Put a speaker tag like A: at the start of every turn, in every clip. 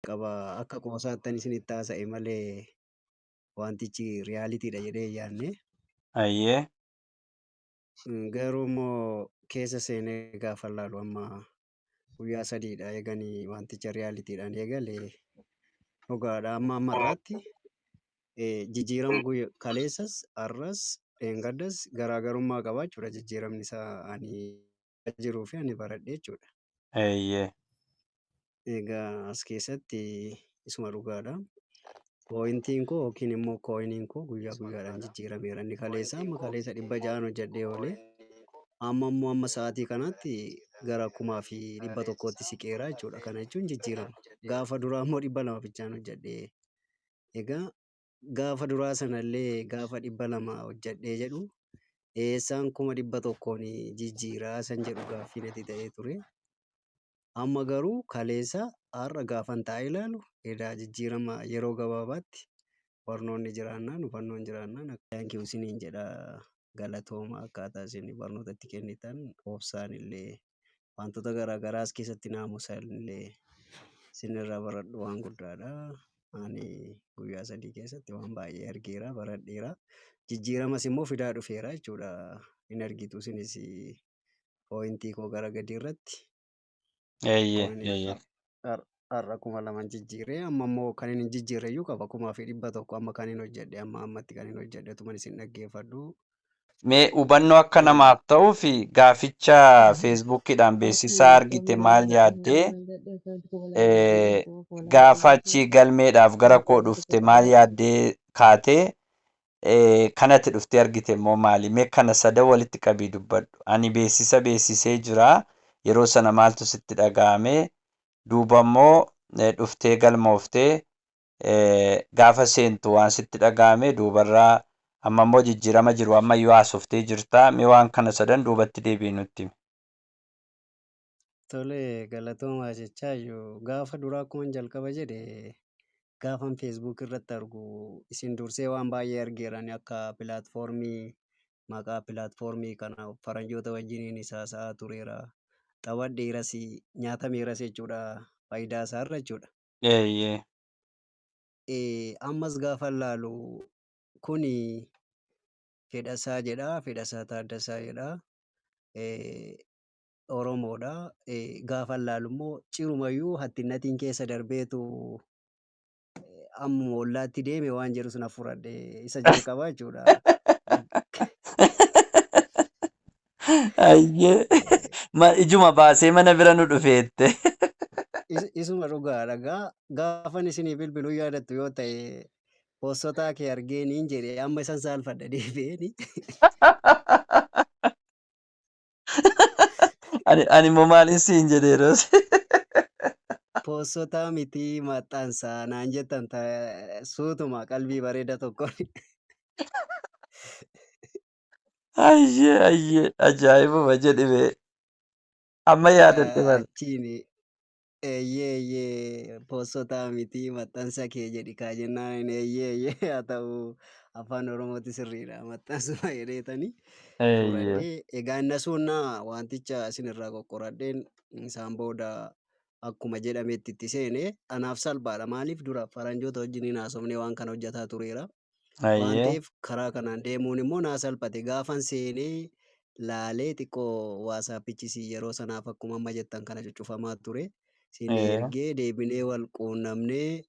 A: Qaba akka qoosaattan isinitti haasa'e malee wantichi realityidha jedhee hin yaadne. Garuu immoo keessa seenee gaafa laalu amma guyyaa 3dha eeganii wanticha realityidhaan eegale, dhugaadha, amma ammarraatti jijjiirama guyyaa kaleessas har'as dheengaddas garaagarummaa qaba jechuudha, jijjiiramni isaa ani jiruu fi ani baradhe jechuudha. Egaa as keessatti isuma dhugaadha. Pointiin koo yookiin immoo coiniin koo guyyaa guyyaadhaan jijjiirameera. Inni kaleessa amma kaleessa 600n hojjedhee oolee, amma immoo amma sa'aatii kanaatti gara 1100tti siqeera jechuudha. Kana jechuun jijjiirama. Gaafa duraa immoo 200 bichaan hojjedhee. Egaa gaafa duraa sanallee gaafa 200 hojjedhee jedhu eessaan 100,000n jijjiiraa san jedhu gaaffii natti ta'ee ture. Amma garuu kaleessa har'a gaafan taa'ee ilaalu edaa jijjiirama yeroo gabaabaatti barnoonni jiraannaan, hubannoon jiraannaan, thank you isiniin jedha, galatooma. Akkaataa isin barnoota itti kennitan obsaan illee wantoota garaa garaas keessatti naamusa illee isinirraa baradhu waan guddaadha. Ani guyyaa 3 keessatti waan baay'ee argeera, baradheera. Jijjiiramas immoo fidaa dhufeera jechuudha. Hin argitu isinis pointii koo gara gadii irratti. Coinii har'a 2000 jijjiiree, amma immoo kan inni hin jijjiirre iyyuu qaba, 1100 amma kan hin hojjedhe, amma ammatti kan hin hojjedhe utuman isin dhaggeeffadhu.
B: Mee hubannoo akka namaaf ta'uu fi gaaficha Facebookiidhaan beeksisaa argite maal yaaddee, gaafa achi galmeedhaaf gara koo dhufte maal yaaddee kaatee, kanatti dhuftee argite immoo maali? Mee kana sadan walitti qabii dubbadhu. Ani beeksisa beeksisee jira. Yeroo sana maaltu sitti dhaga'ame? Duuba immoo dhuftee galmooftee gaafa seentu waan sitti dhaga'ame, duubarraa amma immoo jijjiirama jiru ammayyuu haasoftee jirta. Mee waan kana sadan duubatti deebi'i nutti himi.
A: Tole, galatoomaa jechaayyuu gaafa duraa akkuma jalqaba jedhe gaafan Facebook irratti argu isin dursee waan baay'ee argeerani, akka platformii maqaa platformii kana faranjoota wajjiniin haasa'aa tureera. Taphadheeras, nyaatameeras jechuudha, faayidaa isaarra jechuudha. Ammas gaafa laalu kuni Fedhasaa jedha. Fedhasaa Taaddasaa jedha. Oromoodha. Gaafa laalu immoo cirumayyuu hattinnatiin keessa darbeetu ammuma ollaatti deeme waan jedhu sana fudhadhe isa jalqabaa jechuudha.
B: Ayyee. Ijuma baasee mana bira nu dhufeette.
A: Isuma dhugaadha. Gaafan isinii bilbiluu yaadattu yoo ta'e, poostotaa kee argee niin jedhe, amma isan saalfadha deebi'eeni.
B: Ani immoo maaliin siin jedhe yeroos?
A: Poostotaa miti, maxxansaa naan jettan, suutuma qalbii bareeda tokkoon.
B: Ayyee, ayyee, ajaa'ibuma jedhi mee. Amma yaadadhe bara.
A: Achiin eeyyee, eeyyee, poostotaa miti, maxxansa kee jedhi kaa jennaan, eeyyee, eeyyee, haa ta'u, afaan Oromooti sirriidha, maxxansuma jedheetanii fudhadhee. Egaa inni asuunnaa wanticha isinirraa qoqqoradheen isaan booda akkuma jedhametti itti seene anaaf salphaadha. Maaliif dura faranjoota wajjiniin haasofnee waan kana hojjetaa tureera. Waan ta'eef karaa kanaan deemuun immoo naa salphate. Gaafan seenee laalee xiqqoo WhatsAppichis yeroo sanaaf akkuma amma jettan kana cuccufamaa ture. Isin ergee deebinee wal quunnamnee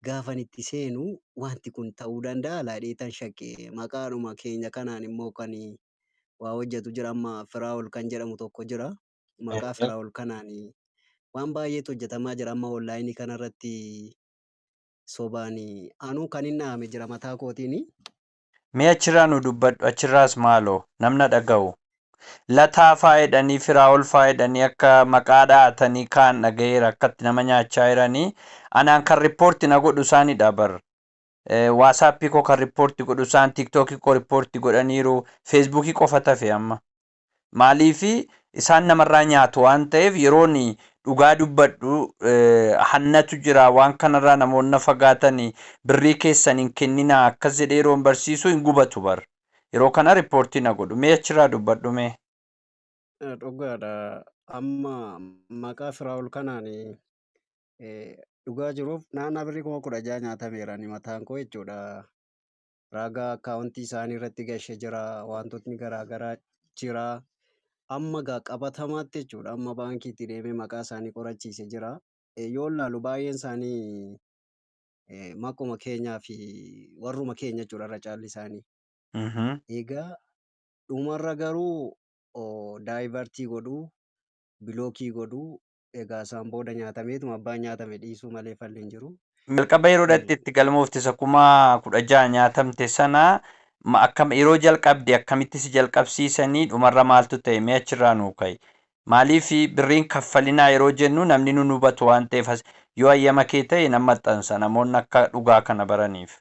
A: gaafan itti seenu wanti kun ta'uu danda'a laadheetan shakke. Maqaadhuma keenya kanaan immoo kan waa hojjetu jira, amma Firaa'ol kan jedhamu tokko jira. Maqaa Firaa'ol kanaan waan baay'eetu hojjetamaa jira amma onlineii kanarratti sobaan anuu kan hin dhahame jira mataa kootiin.
B: Mee achirraa nu dubbadhu, achirraas maaloo namna dhaga'u. Lataa faa jedhanii, Firaa'ol faa jedhanii akka maqaa dha'atanii kaan dhaga'eera, akkatti nama nyaachaa jiranii. Anaan kan report na godhu isaanidha bar. WhatsAppii koo kan report godhu isaan, TikTokii koo report godhaniiru, Facebookii qofa tafe amma. Maaliifi isaan namarraa nyaatu waan ta'eef, yeroon dhugaa dubbadhu hannatu jira, waan kanarraa namoonni fagaatanii birrii keessan hin kenninaa akkas jedhee yeroon barsiisu hin gubatu bar. Yeroo kana report na godhu. Mee achirraa dubbadhu mee.
A: Dhugaadha. Amma maqaa Firaa'ol kanaan Dhugaa jiruuf naannaa birrii 16,000 nyaatameera ani mataan koo jechuudha. Ragaa akkaawuntii isaanii irratti gashe jira. Wantootni garaa garaa jira. Amma gaa qabatamaatti jechuudha. Amma baankiitti deemee maqaa isaanii qorachiise jira. Yoo ilaalu baay'een isaanii maquma keenyaa fi warruma keenya jechuudha irra caalli isaanii. Egaa dhumarra garuu divert godhuu, block godhuu, egaa isaan booda nyaatameetuma abbaan nyaatame dhiisuu malee falli hin jiru.
B: Jalqaba yeroo dhatti itti galmoofte isa 16,000 nyaatamte sana akkam yeroo jalqabde akkamitti si jalqabsiisanii dhumarra maaltu ta'e mee achirraa nuu ka'i. Maaliif birriin kaffalinaa yeroo jennu namni nu hubatu waan ta'eef as yoo hayyama kee ta'e nan maxxansa namoonni akka dhugaa kana baraniif.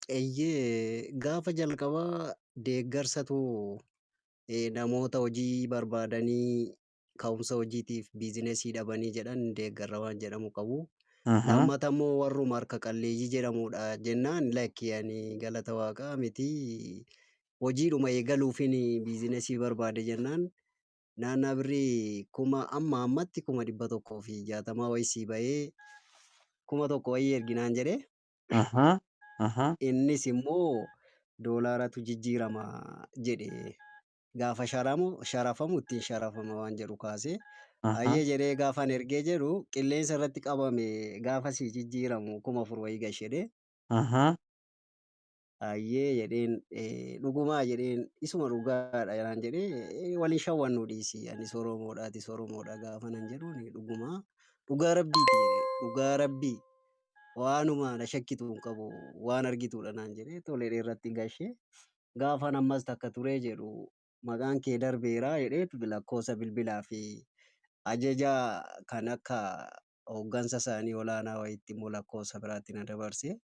A: Eeyyee, gaafa jalqabaa deeggarsatu namoota hojii barbaadanii ka'umsa hojiitiif business dhabanii jedhan deeggarra waan jedhamu qabu. Lammata immoo warruma harka qalleeyyii jedhamudha jennaan, lakki, ani galata waaqaa miti, hojiidhuma eegaluufin business barbaade jennaan, naannaa birrii kuma amma ammatti 160,000 wayii sii bahee 1,000 wayii erginaan jedhee, innis immoo doolaaratu jijjiirama jedhe, gaafa sharamu sharafamu ittiin sharafama waan jedhu kaasee, hayyee jedhee gaafan ergee jedhu qilleensa irratti qabame, gaafa sii jijjiiramu 4,000 wayii gashedhe. Hayyee jedheen, dhugumaa jedheen, isuma dhugaadha naan jedhee, waliin shawwannu dhiisi, anis Oromoodha atis Oromoodha gaafa nan jedhuun, dhugumaa dhugaa rabbiiti jedhe, dhugaa rabbii waanuma na shakkitu hin qabu, waan argituudha naan jedhee, tolee irratti gashee, gaafan ammas takka turee jedhu maqaan kee darbeeraa jedheetu lakkoofsa bilbilaa fi ajaja kan akka hooggansa isaanii olaanaa wayiitti immoo lakkoofsa biraatti na dabarse.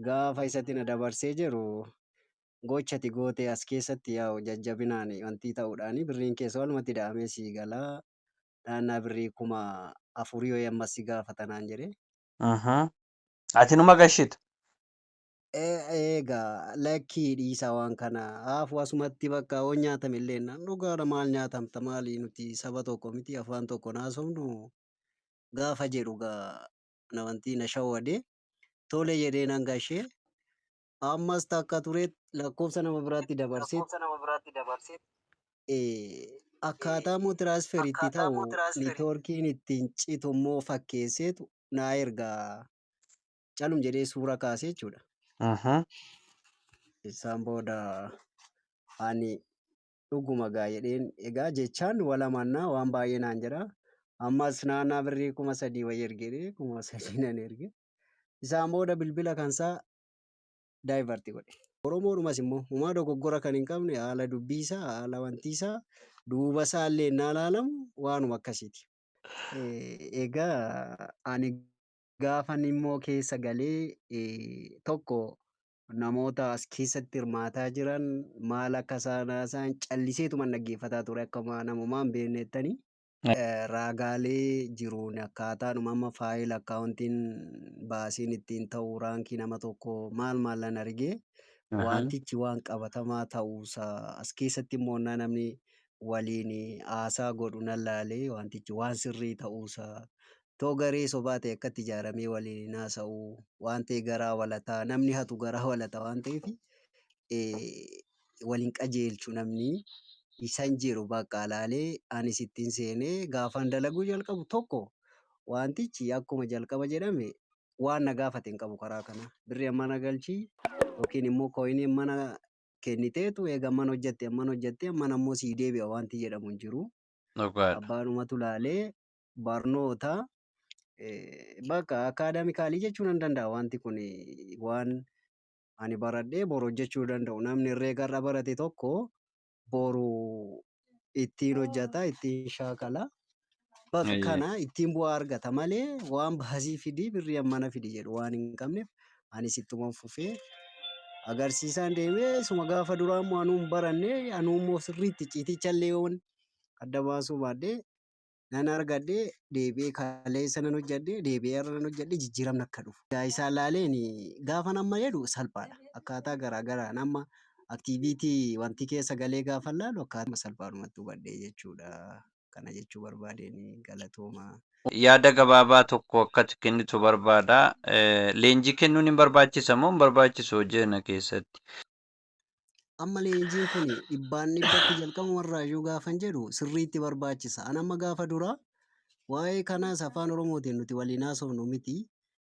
A: Gaafa isatti na dabarsee jiru, gocha ati goote as keessatti yaa'u jajjabinaan wanti ta'uudhaan birriin keessa walumatti da'amee sii galaa, naannaa birrii 4,000 wayii ammas si gaafata naan jedhe.
B: Ati numa gashita.
A: Egaa lakkii dhiisaa, waan kana haafu asumatti bakka hoo nyaatame illee naan dhugaadha, maal nyaatamta, maali, nuti saba tokko miti, afaan tokko naasofnu gaafa jedhu gaa na wanti na shawwade, tole jedhee nan gashee, ammas takka ture lakkoofsa nama biraatti dabarsee, akkaataa immoo transfer itti ta'u networkiin ittiin citu immoo fakkeesseetu naa ergaa calum jedhee suura kaasee jechuudha. Isaan booda ani dhuguma gaa jedheen, egaa jechaan walamannaa waan baay'ee naan jedha. Ammas naannaa birrii 3,000 wayii ergee, 3,000 nan erge. Isaan booda bilbila kansaa divert godhe. Oromoodhumas immoo homaa dogoggora kan hin qabne, haala dubbii isaa, haala wanti isaa, duuba isaa illee innaa ilaalamu waanuma akkasiiti. Egaa ani gaafan immoo keessa galee tokko namoota as keessatti hirmaataa jiran maal akka isaan haasa'an calliseetuman dhaggeeffataa ture akkuma namumaa hin beeknettani. Raagaalee jiruun akkaataadhuma amma file akkaawuntiin baasiin ittiin ta'u raankii nama tokko maal maal nan argee, wantichi waan qabatamaa ta'uusaa as keessatti immoo namni waliin haasaa godhu nan laalee, wantichi waan sirrii ta'uusaa too garee sobaa ta'e akkatti ijaaramee waliin hin haasa'u waan ta'e, garaa walataa namni hatu garaa walata waan ta'eef waliin qajeelchu namni isan jiru bakka laalee anis ittiin seenee gaafan dalaguu jalqabu tokko wantichi akkuma jalqaba jedhame waan na gaafate hin qabu. Karaa kana birrii mana galchii yookiin immoo coin mana kenniteetu eega mana hojjatte mana hojjatte mana immoo sii deebi'a wanti jedhamu hin jiru. Abbaanumatu laalee barnoota bakka academically jechuu nan danda'a, wanti kun waan ani baradhee boru hojjechuu danda'u. Namni herreega irra barate tokko boru ittiin hojjata, ittiin shaakala. Bakka kana ittiin bu'aa argata malee waan baasii fidii birrii hammana fidi jedhu waan hin qabneef anis ittuma fufee agarsiisaan deemee, isuma gaafa duraa immoo anuu hin baranne, anuu immoo sirriitti ciitichallee yoon adda baasuu baadhee nan argadhee, deebi'ee kaleessa nan hojjedhee, deebi'ee har'a nan hojjedhee, jijjiiramni akka dhufu. Isaan laaleen gaafa amma jedhu salphaadha. Akkaataa garaa garaan amma activity wanti keessa galee gaafa laalu akkaatuma salphaadhumatti hubadhee jechuudha. Kana jechuu barbaadeen, galatooma.
B: Yaada gabaabaa tokko akka ati kennitu barbaada. Leenjii kennuun hin barbaachisa moo hin barbaachisu hojii kana keessatti?
A: Amma leenjiin kun dhibbaan dhibbatti jalqabumarraayyuu gaafan jedhu sirriitti barbaachisa. An amma gaafa duraa waa'ee kanaas afaan Oromootiin nuti waliin haasofnu miti.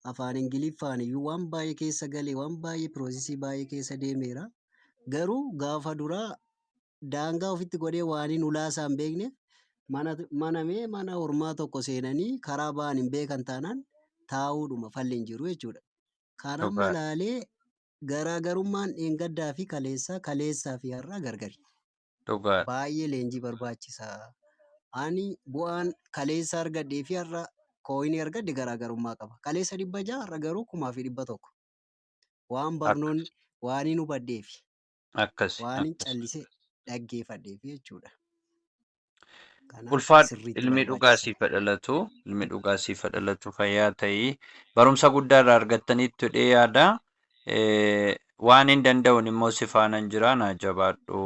A: Afaan Ingiliffaan iyyuu waan baay'ee keessa galee waan baay'ee process baay'ee keessa deemeera. Garuu gaafa duraa daangaa ofitti godhee waan hin ulaasaa hin beekneef mana mee mana ormaa tokko seenanii karaa ba'an hin beekan taanaan taa'uudhuma falli hin jiru jechuudha. Kan amma laalee garaagarummaan dheengaddaa fi kaleessaa, kaleessaa fi har'aa gargari. Baay'ee leenjii barbaachisaa. Ani bu'aan kaleessa argadhee fi har'a coin argadhe garaagarummaa qaba. Kaleessa 600, har'a garuu 1100. Waan barnoonni waan hin hubadheefi waan hin callisee dhaggeeffadheef jechuudha. Kanaaf
B: Ulfaadhu,
A: sirriitti
B: ilmi dhugaa
A: barbaachisa.
B: siif haa dhalatu, ilmi dhugaa siif haa dhalatu, fayyaa ta'ii. Barumsa guddaa irraa argattaniittu jedhee yaada. Waan hin danda'uun immoo si faanan jira, naa jabaadhu.